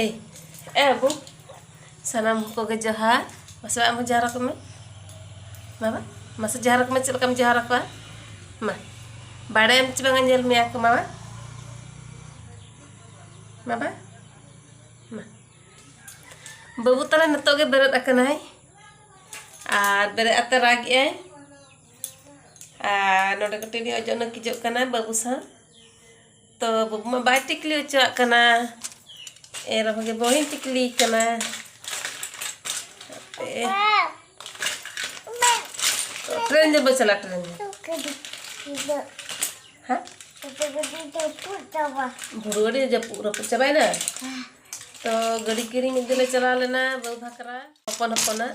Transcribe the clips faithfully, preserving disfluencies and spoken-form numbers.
ᱮᱭ, ᱮ ᱵᱟᱹᱵᱩ, ᱥᱟᱱᱟᱢ ᱠᱚᱜᱮ ᱡᱚᱦᱟᱨ᱾ ᱢᱟᱥᱮ ᱟᱢ ᱦᱚᱸ ᱡᱚᱦᱟᱨ ᱟᱠᱚ ᱢᱮ ᱵᱟᱵᱟ᱾ ᱢᱟᱥᱮ ᱡᱚᱦᱟᱨ ᱟᱠᱚ ᱢᱮ, ᱪᱮᱫ ᱞᱮᱠᱟᱢ ᱡᱚᱦᱟᱨ ᱟᱠᱚᱣᱟ? ᱢᱟ, ᱵᱟᱲᱟᱭᱟᱢ ᱪᱮ ᱵᱟᱝᱟ? ᱧᱮᱞ ᱢᱮᱭᱟ ᱠᱚ ᱢᱟᱢᱟ, ᱵᱟᱵᱟ᱾ ᱢᱟ, ᱵᱟᱹᱵᱩ ᱛᱟᱞᱮ ᱱᱤᱛᱚᱜ ᱜᱮ ᱵᱮᱨᱮᱫ ᱟᱠᱟᱱᱟᱭ᱾ ᱟᱨ ᱵᱮᱨᱮᱫ ᱟᱛᱮ ᱨᱟᱜᱮᱜᱼᱟᱭ᱾ ᱟᱨ ᱱᱚᱰᱮ ᱠᱟᱹᱴᱤᱡ ᱞᱤᱧ ᱚᱡᱚᱜ ᱱᱟᱹᱠᱤᱡᱚᱜ ᱠᱟᱱᱟ ᱵᱟᱹᱵᱩ ᱥᱟᱶ᱾ ᱛᱚ ᱵᱟᱹᱵᱩ ᱢᱟ ᱵᱟᱭ ᱴᱤᱠᱞᱤ ᱦᱚᱪᱚᱣᱟᱜ ᱠᱟᱱᱟ, ᱮᱱ ᱨᱮᱦᱚᱸ ᱜᱮ ᱵᱟᱹᱧ ᱴᱤᱠᱞᱤ ᱠᱟᱱᱟ᱾ ᱦᱟᱯᱮ᱾ ᱴᱨᱮᱱ ᱫᱮ ᱵᱟᱹᱧ ᱪᱟᱞᱟᱜ, ᱴᱨᱮᱱ ᱫᱮ᱾ ᱦᱮᱸ? ᱵᱩᱨᱩ ᱟᱹᱰᱤ ᱡᱟᱹᱯᱩᱫ ᱨᱟᱹᱯᱩᱫ ᱪᱟᱵᱟᱭᱮᱱᱟ᱾ ᱛᱚ ᱜᱟᱹᱰᱤ ᱠᱤᱨᱤᱧ ᱤᱫᱤ ᱞᱮ ᱪᱟᱞᱟᱣ ᱞᱮᱱᱟ ᱵᱟᱹᱦᱩ ᱵᱷᱟᱠᱨᱟ ᱦᱚᱯᱚᱱ ᱦᱚᱯᱚᱱᱟᱜ᱾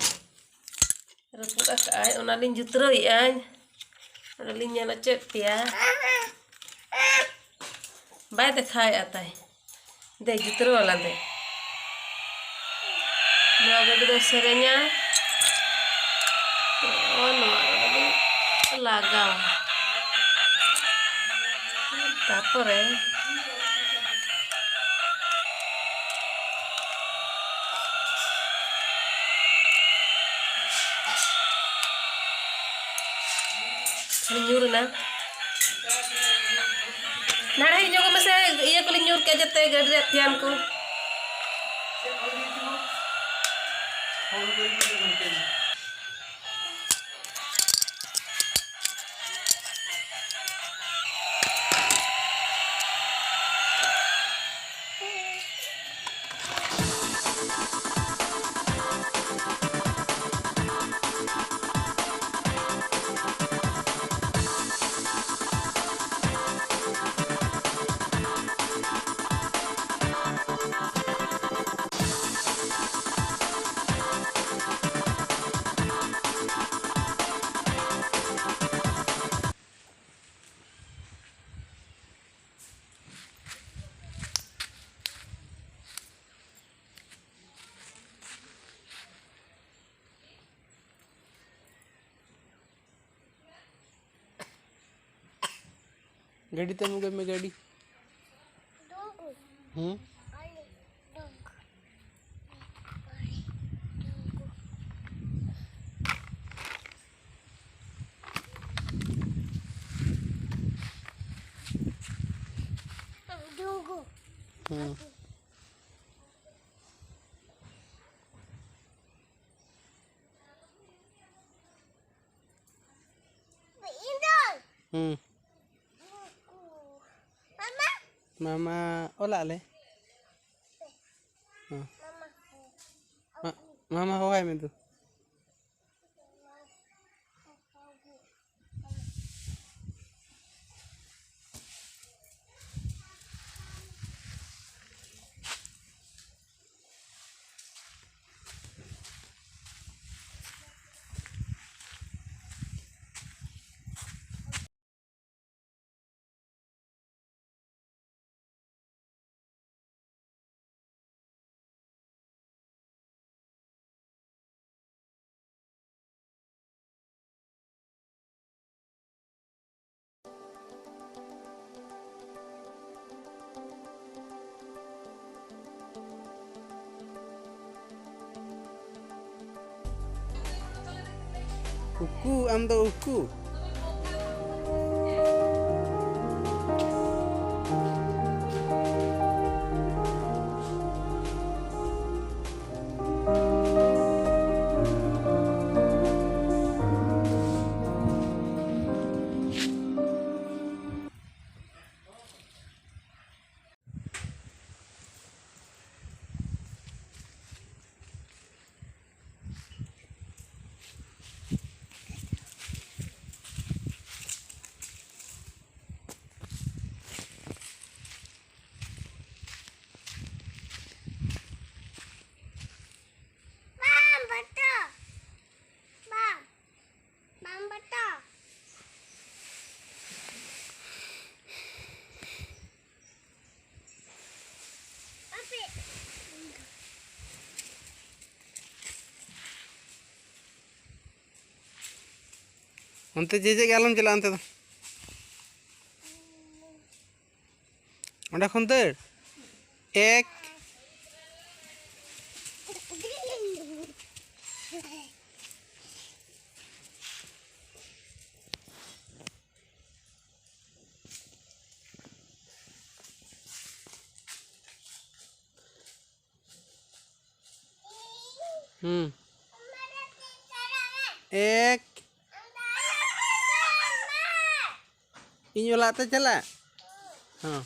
ᱨᱟᱹᱯᱩᱫ ᱟᱠᱟᱫᱼᱟᱭ, ᱚᱱᱟᱞᱤᱧ ᱡᱩᱛᱨᱟᱹᱣᱮᱫᱼᱟᱹᱧ᱾ ᱚᱱᱟᱞᱤᱧ ᱧᱮᱞ ᱦᱚᱪᱚᱭᱮᱫ ᱯᱮᱭᱟ᱾ ᱵᱟᱭ ᱫᱮᱠᱷᱟᱣᱮᱫᱼᱟ ᱛᱟᱭ᱾ ᱫᱮ, ᱡᱩᱛᱨᱟᱹᱣ ᱟᱞᱟᱝ ᱫᱮ᱾ ᱱᱚᱣᱟ ᱜᱟᱹᱰᱤ ᱫᱚ ᱥᱮᱨᱮᱧᱟ᱾ ᱱᱚᱜᱼᱚ ᱱᱚᱣᱟ ᱜᱟᱹᱰᱤ ᱞᱟᱜᱟᱣᱟ᱾ ᱛᱟᱯᱚᱨᱮ ᱧᱩᱨ ᱮᱱᱟ᱾ ᱱᱟᱲᱟ ᱦᱮᱡ ᱧᱚᱜᱚᱜ ᱢᱮᱥᱮ, ᱤᱭᱟᱹ ᱠᱚᱞᱤᱧ ᱧᱩᱨ ᱠᱮᱫ ᱡᱮᱛᱮ ᱜᱟᱹᱰᱤ ᱨᱮᱭᱟᱜ ᱯᱷᱮᱱ ᱠᱚ᱾ ᱜᱟᱹᱰᱤ ᱛᱮᱢ ᱟᱹᱜᱩᱭ ᱢᱮ, ᱜᱟᱹᱰᱤ᱾ ᱦᱩᱸ? ᱦᱩᱸ᱾ ᱦᱩᱸ᱾ ᱢᱟᱢᱟ ᱚᱞᱟᱜ ᱞᱮ᱾ ᱦᱮᱸ᱾ ᱢᱟ-, ᱢᱟᱢᱟ ᱦᱚᱦᱚᱭ ᱢᱮ ᱫᱩ᱾ ᱩᱠᱩ, ᱟᱢ ᱫᱚ ᱩᱠᱩ᱾ ᱵᱟᱢ ᱵᱟᱛᱟ᱾ ᱵᱟᱢ, ᱵᱟᱢ ᱵᱟᱛᱟ᱾ ᱟᱯᱮ᱾ ᱚᱱᱛᱮ ᱡᱮ ᱡᱮ ᱜᱮ ᱟᱞᱚᱢ ᱪᱟᱞᱟᱜᱼᱟ ᱚᱱᱛᱮ ᱫᱚ᱾ ᱚᱸᱰᱮ ᱠᱷᱚᱱ ᱫᱟᱹᱲ᱾ ᱮᱠ᱾ ᱦᱩᱸ᱾ ᱮᱠ᱾ ᱤᱧ ᱚᱲᱟᱜ ᱛᱮ ᱪᱟᱞᱟᱜ? ᱦᱚᱸ᱾